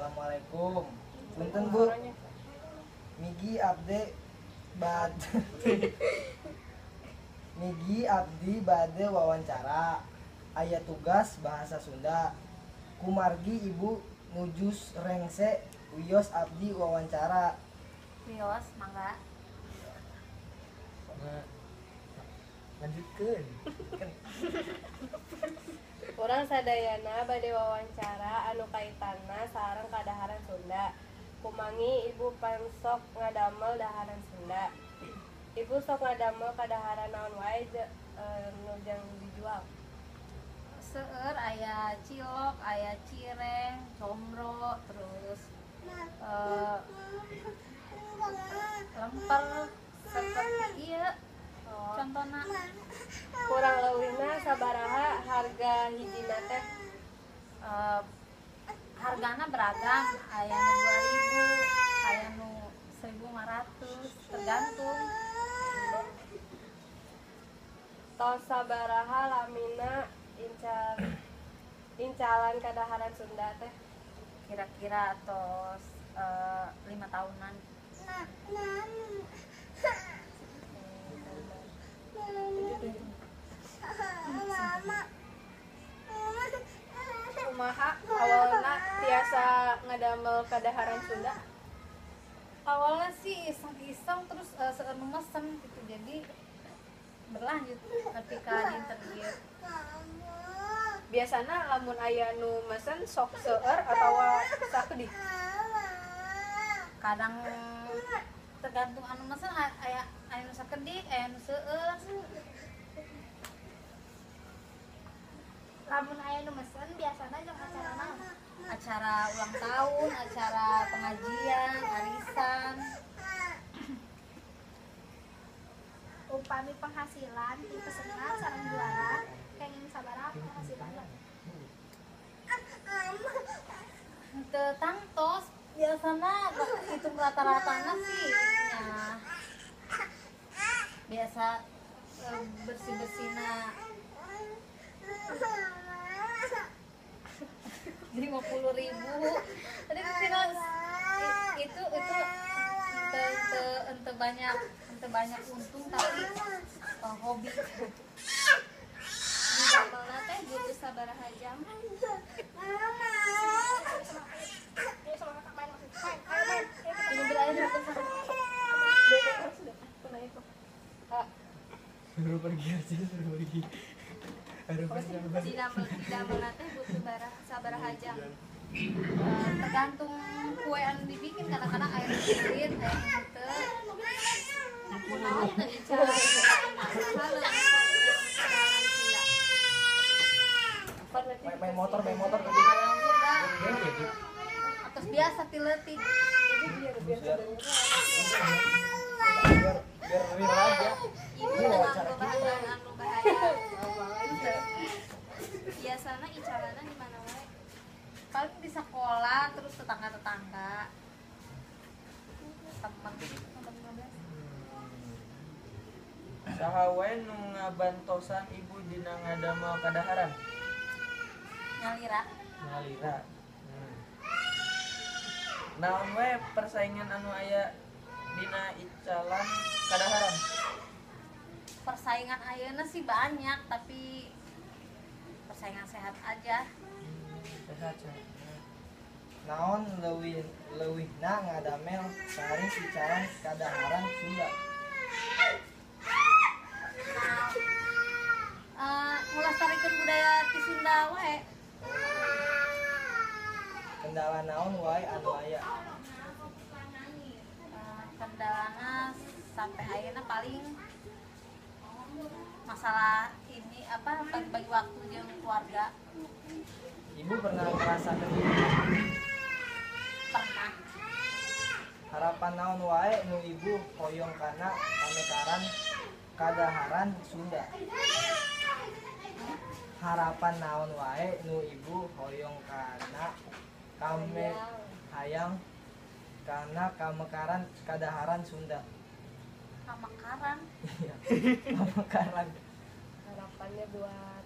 Assalamualaikum. Punten, Bu. Migi abdi bad Migi abdi bade wawancara. Aya tugas bahasa Sunda. Kumargi Ibu nuju rengse, wios abdi wawancara. Wios, mangga. Nah, lanjutkan. Urang sadayana bade wawancara anu kaitanna sareng kadaharan Sunda. Kumargi Ibu pan sok ngadamel daharan Sunda. Ibu sok ngadamel kadaharan naon wae nu jang dijual? Seueur, aya cilok, aya cireng, combro, terus lemper seperti ieu contohna. Kurang leuwihna sabaraha harga hijina teh? Hargana beragam, aya nu 2000, aya nu 1500, tergantung. Tos sabaraha lamina incalan kadaharan Sunda teh? Kira-kira tos 5 tahunan. Kumaha awalna tiasa ngadamel kadaharan Sunda? Awalnya sih iseng-iseng, terus seueur nu mesen gitu, jadi berlanjut ketika dinten ieu. Biasana lamun aya nu mesen sok seueur atawa sakedik? Kadang tergantung anu mesen, aya aya nu sakedik, aya nu seueur. Lamun aya nu mesen biasana jeung acara naon? Acara ulang tahun, acara pengajian, arisan. Upami penghasilan ti pesenan sareng jualan kenging sabaraha penghasilanna? Teu tangtos, biasana hitung rata-ratana sih ya. Biasa bersih-bersihna 50.000. Tadi itu ente banyak untung, tapi hobi. Didamelna teh butuh sabaraha jam? Suruh pergi aja, suruh pergi. Didamelna teh butuh sabaraha jam? Tergantung kue anu dibikin, kadang-kadang air sulit, air henteu. Kunaon teu icalan kadaharan Sunda? Main motor, main motor tadi. Atos biasa ti leutik. Biar biar real aja. Ibu teu nganggo bahan anu bahaya. Biasana icalanna di mana wae? Paling di sekolah, terus tetangga-tetangga, teman. Saha wae nu ngabantosan Ibu dina ngadamel kadaharan? Nyalira. Nyalira. Naon wae persaingan anu aya dina icalan kadaharan? Persaingan ayeuna sih banyak, tapi persaingan sehat aja. Sehat, sehat. Naon leuwihna ngadamel sari icalan kadaharan Sunda? Nah, ngelestarikan budaya ti Sunda wae. Kendala naon wae anu aya? Kendalana sampai ayeuna paling masalah ini apa, bagi-bagi waktu jeung keluarga. Ibu pernah merasakan ini? Pernah. Harapan naon wae nu Ibu hoyong kana pamekaran kadaharan Sunda? Harapan naon wae nu Ibu hoyong kana kame hayang kana kamekaran kadaharan Sunda? Kamekaran? Iya, kamekaran. Harapannya buat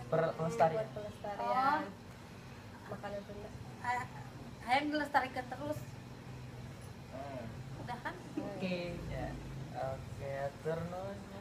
pelestarian. Buat pelestarian makanan Sunda. Hayang dilestarikan terus. Udah kan? Oke. Ya. Oke, atur nuhun.